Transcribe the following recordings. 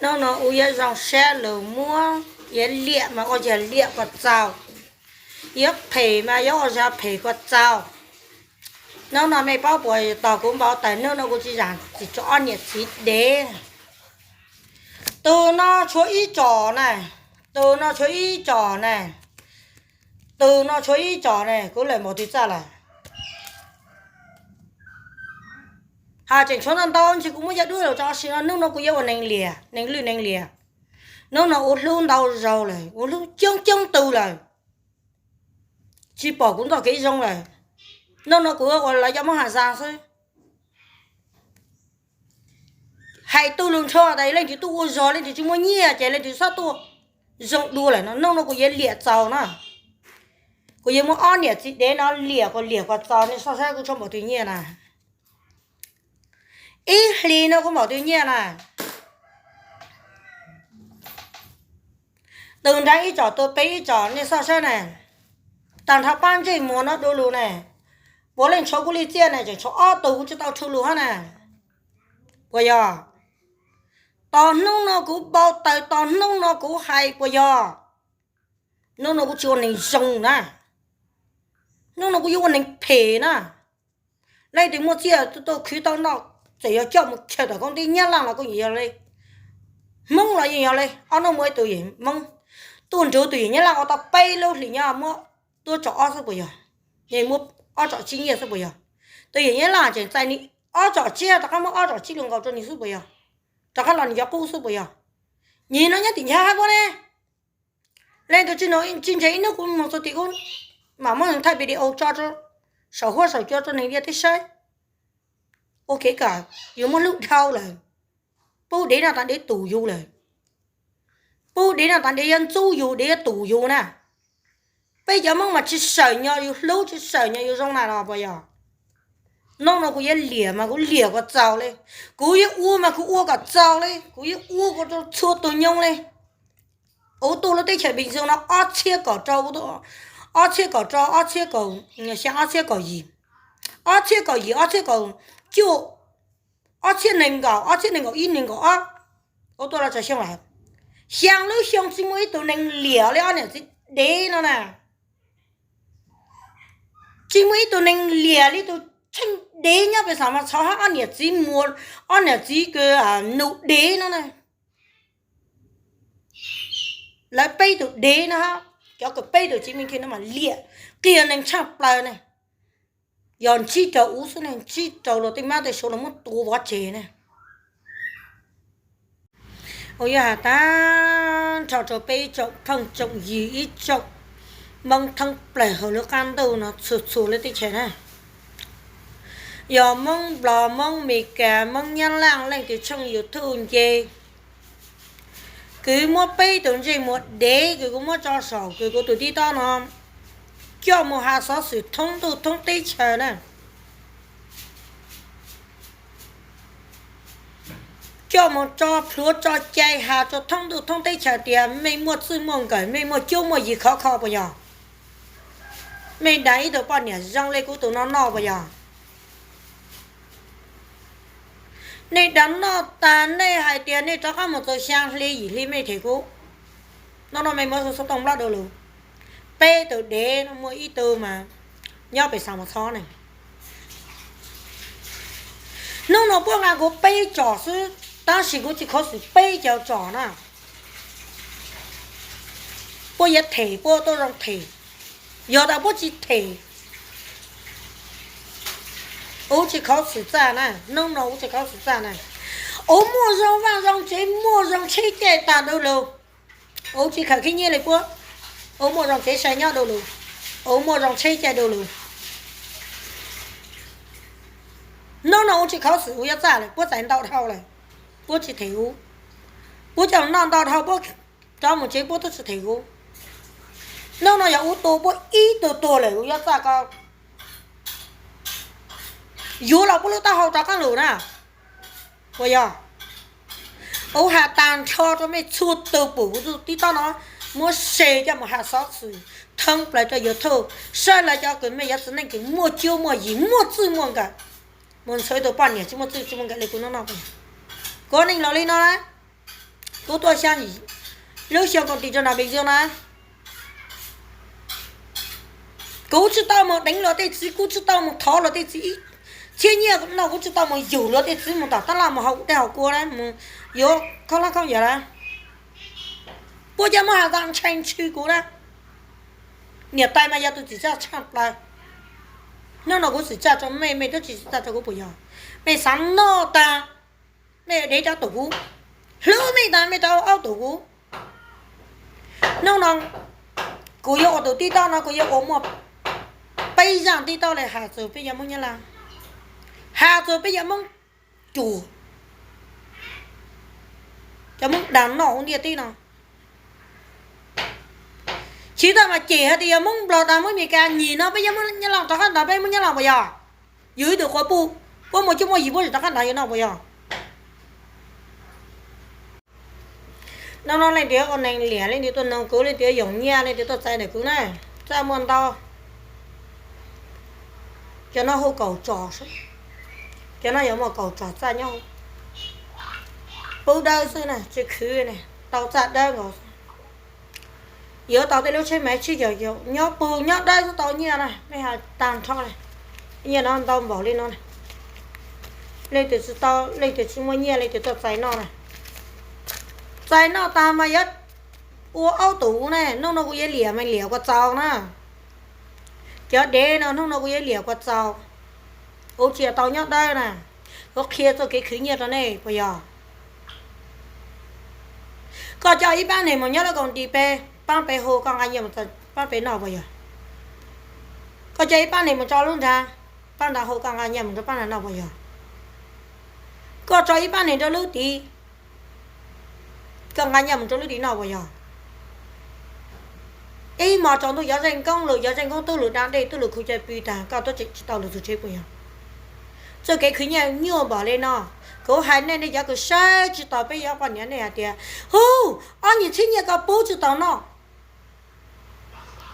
Hnub no kuv yuav zoo siab lug muab, yuav liam mas ua yog liam kom txaus, yuav phem mas yuav ua yog phem kom txaus. Hnub no mej paub puas tos kuv npau taws, hnub no kuv tsis zam tsis tso ob niam txiv dev. Tus no tshuav ib tsom na, tus no tshuav ib tsom na, tus no tshuav ib tsom na, kuv lawm npaum twg txaj lawm. Hais tseem tshuav ntau ntau, ntshe kuv muab cov duab los tso sim no, hnub no kuv yuav ua neeg liam, neeg lwj neeg liam. Hnub no kuv hlub ntau zaus lawm, kuv hlub coob coob tus lawm, tsis pom kuv ntxoj kev zoo lawm. Hnub no kuv ua lawv cov Hmoob Has Zas xwb. Hais tuj lug nrho tas leej twg tuaj ua zog, leej twg tsis muaj nyiaj ces leej twg txhob tuaj zoo dua lawm no. Hnub no kuv yuav liam txaus na, kuv yuav muab ob niam txiv dev no liam kom liam kom txaus. Nej soj saib kuv tshuav npaum twg nyiaj na, ib hlis no kuv npaum twg nyiaj na. Tus nrad ib tsom, tus pem ib tsom, nej soj saib na. Tag nrho pab ntsej muag no du lug ne, puav leej tshuav kuv li txiaj ne, tseem tshuav ob tug kuv tsis tau rhu lug hab na. Puas yog? Tos hnub no kuv npau taws, tos hnub no kuv hais puas yog? Hnub no kuv tsis ua neeg zoo na, hnub no kuv yuav ua neeg phem na. Leej twg muaj txiaj tuaj khwv tau noj, txawm yog coj mus chaw tom koob teb Nyab Laj los kuj yog li, Hmoob los yeej yog li. Ob hnub muaj ib tug yawm Hmoob tuaj nrug tus yawm Nyab Laj ua tau peb lub hlis nyob, muab tuaj tsom ob xwb puas yog? Muab ob tsom tsib nyiaj xwb puas yog? Tus yawm Nyab Laj tseem txais nws ob tsom tsib, rov qab muab ob tsom tsib lug nkaus rau nws xwb puas yog? Rov qab los nws cov qub xwb puas yog? Nyem no nyob tim nchav hab puab ne. Leej twg tsis ntseeg ib hnub kuv mus txug tim kuv mam muab thaij video tso saum huab saum cua rau neeg ntiaj teb saib. Ua kev kawm, yus muaj hlub dhau lawm, pub dev no tas dev tus yus lawm, pub dev no tas dev yuav ntxub yus, dev yuav tus yus na. Peb cov Hmoob mas tsis sawm nyo yus hlub, tsis sawm nyo yus zoo na los puas yog? Hnub no kuv yuav liam mas kuv liam kom txaus li, kuv yuav ua mas kuv ua kom txaus li, kuv yuav ua kom rau txhua tus nyoo li. Kuv tuaj lub teb chaws Npis Zoo no ob txhiab kaum rau, ob txhiab kaum rau, ob txhiab kaum xya, ob txhiab kaum yim, ob txhiab kaum yim, ob txhiab kaum cuaj, ob txhiab nees nkaum, ob txhiab nees nkaum ib, nees nkaum ob, kuv tuaj los txog xyoo lawm. Xyaa lub xyoo tsis muaj ib tug neeg liam li ob niam txiv dev no na. Tsis muaj ib tug neeg liam li tus tsheej dev nyob pem Xam Mas Txhov hab ob niam txiv muas, ob niam txiv kws nus dev no na. Lawv peb tug dev no hab, cov kws peb tug txiv me ntxhais no mas liam qias neeg tshaj plaws ne. Yog ntsib rau ub xwb ne, ntsib rau luag tej mab tej suav los muab tua pov tseg ne. Ua yog has tag nrho rau peb ib tsoom phooj tsoom ywg, ib tsoom Hmoob thoob plaws hauv lub qab ntuj no txhua txhua lub teb chaws na. Yog Hmoob Nplog, Hmoob Mes Kas, Hmoob Nyab Laj, leej twg tshooj YouTube nce, kws muab peb tug ntsej muag dev kws kuv muab tso saum kws kuv tus TikTok no coj mus has xov xwm thoob ntuj thoob teb chaws na. Coj mus tso plhuav tso cai has rau thoob ntuj thoob teb chaws tias mej muaj txwj muaj nkawm, mej muaj cuab muaj yig khov kho puas yog? Mej dag ib tug poj niam zoo li kuv tus no noj puas yog? Nej dag noj tas nej hais tias nej rov qab mus txug xyaa hli yim hli mej them kuv. Noj noj mej muab xov tooj nplob du lug. Peb tug dev no muaj ib tug mas nyob pem Xam Mas Txhov ne. Hnub no puab nqa kuv peb tsom xwb, tab sis kuv tsis khuv xim peb caug tsom na. Puab yuav them puab tuaj zoo them, yog tas puab tsis them, kuv tsis khuv xim txaj na. Hnub no kuv tsis khuv xim txaj na. Kuv muaj zoo vaj zoo tsev, muaj zoo tsheb caij tag du lug, kuv tsis khaws khib nyiab li puab. Kuv muaj zoo tsev sai nyob du lug, kuv muaj zoo tsheb caij du lug. Hnub no kuv tsis khuv xim kuv yuav txaj lawm, puab txais ntau dhau lawm, puab tsis them kuv. Puab coj noj ntau dhau, puab rov mus tsev puab twb tsis them kuv. Hnub no yog kuv tua puab ib tug tuag lawm kuv yuav txaj ko. Yuav los puab lub taub hau rov qaab lug na. Puas yog? Kuv has tag nrho rau mej txhua tug pum kuv tus TikTok no, muab share coj mus has xov xwm thoob plaws rau YouTube, saib lawv cov kws mej yuav txiv neej kws muaj cuab muaj yig, muaj txwj muaj nkawm, mus ntxhua ib tug poj niam tsis muaj txwj tsis muaj nkawm li kuv no noj. Kuv neeg laus li no na, tuaj xya yim, lub xyoo koom tis rau nram Npis Zos na. Kuv tsis tau mus deev luag tej txiv, kuv tsis tau mus thov luag tej txiv, thiab nyiaj no kuv tsis tau mus yug luag tej txiv mus tom tab laj mus haus tej haus kua na, mus yuav khaub hlab khaub ncaws na. Puab cov Moob Has txaj ntshai ntshw kuv na. Niam tais mas yog tus txiv txaj tshaj plaws. Hnub no kuv txiv txaj rau mej, mej twb tsis txiv txaj rau kuv puas yog? Mej xav noj tag, mej dev rov tus kuv, hlub mej tag mej rov aub tus kuv. Hnub no kuv yuav ua tus tib toj no kuv yuav ua muaj peb zaaj tib toj le has txug peb cov Moob Nyab Laj, has txug peb cov Moob Cuam, cov Moob dag noj hauv ntiaj teb no. Tsis tas mas cem hais tias yog Moob Nplog tag Moob Amelikas nyim no peb cov Moob Nyab Laj rov qab nrog peb Moob Nyab Laj puas yog? Yug ib tug qhua puj, puab muaj cuaj muaj yim puab tsis rov qab nrog yus noj puas yog? No no leej twg ua neeg liam, leej twg tuaj noog kuv, leej twg yoom nyiaj, leej twg tuaj txais ntawm kuv na, txaj muaj ntau. Cov no hu kaum tsom, cov no yuav muaj kaum tsom txaj nyob, pub dawb xwb na, tsis khwv ne, tau txaj dawb nkaus. Yuav tau tej lub tsheb Max tsib caug caum nyob pug nyob dawb xwb tau nyiaj na, mej has tag nrho na. Nyiaj no ntau npaum li no na. Leej twg tsis tau, leej twg tsis muaj nyiaj leej twg tuaj txais noj na. Txais noj tag mas yuav ua aub tus ne, hnub no kuv yuav liam mas liam kua txaus na. Cov dev no hnub no kuv yuav liam kua txaus. Kuv tsis tau nyob dawb na, kuv qhia txoj kev khwv nyiaj rau nej puas yog? Koj coj ib pab neeg mus nyob lub koom tis peb, paab peb hu koj nqa nyiaj mus paab peb noj puas yog? Koj coj ib pab neeg mus tso lub nrag, paab nrag hu koj nqa nyiaj mus rau paab nrag noj puas yog? Koj tso ib pab neeg rau lub tid, koj nqa nyiaj mus rau lub tid noj puas yog? Ib hmo tsaus ntuj cov zeej koob lwm, cov zeej koob tub lwm da dej tub lwm khu cai pw tag koj tuaj tseem tsis tau lwm txug tsev puas yog? Txoj kev khwv nyiaj nyuaj npaum li no, kuv hais nej, nej cov kws saib tsis taus peb cov poj niam nej hais tias, hu, ob nyuag txhiab nyiaj koj pub tsis tau noj.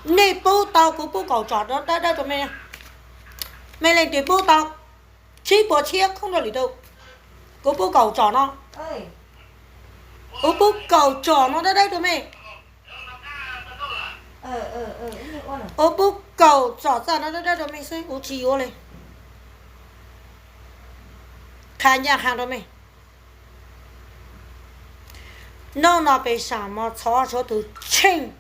Nej pub tau, kuv pub kaum tsom dawb dawb rau mej. Mej leej twg pub tau tsib puas txhiab khoob rau lwm tus, kuv pub kaum tsom no. Kuv pub kaum tsom no dawb dawb rau mej. Kuv pub kaum tsom txaj no dawb dawb rau mej xwb, kuv tsis yuav li. Qha ncaj qha rau mej. Nub no peb sam mos txhov tshuav tus tsheej,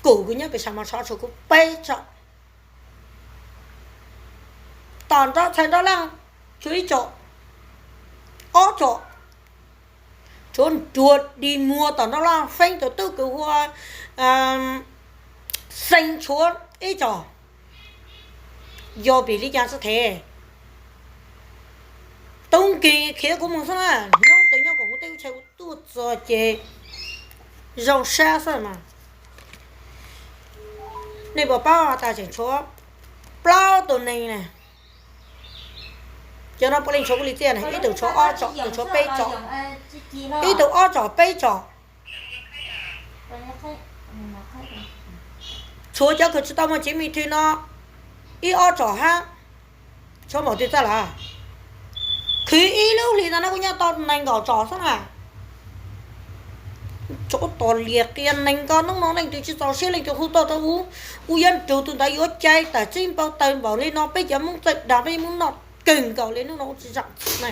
kuv kws nyob peb sam mos txhov tshuav kuv peb tsom. Tom nrab txhais nrab laaj tshuav ib tsom, ob tsom, tshuav nruas dig muag tom nrab laaj feeb tus tub kws hu ua Xeeb tshuav ib tsom. Yog vim li cas xwb thev? Tub nkeeg khiav kuv mus xwb na, hnub twg nyob koom kuv tej lub tsheb kuv tuaj txog ces zoo sab xwb mas. Nej puas paub tas tseem tshuav plaub tus neeg na. Cov no puav leej tshuav kuv li txiaj na, ib tug tshuav ob tsom, ib tug tshuav peb tsom, ib tug ob tsom peb tsom. Tshuav cov kws tsis tau muaj tsev me thwv no ib ob tsom hab, tshuav npaum twg txaj lawm? Khwv ib lub hlis ntawd no kuv nyob tau nees nkaum tsom xwb na. Tsov tom lias qia nees nkaum, hnub no leej twg tsis txaus siab leej twg hu tuaj rau kuv, kuv yuav nrug tus ntawd yuav cai tawm tseeb npau taws npaum li no, peb cov Hmoob txawj dag, peb Hmoob noj kawg nkaus li, hnub no kuv tsis zam txim na.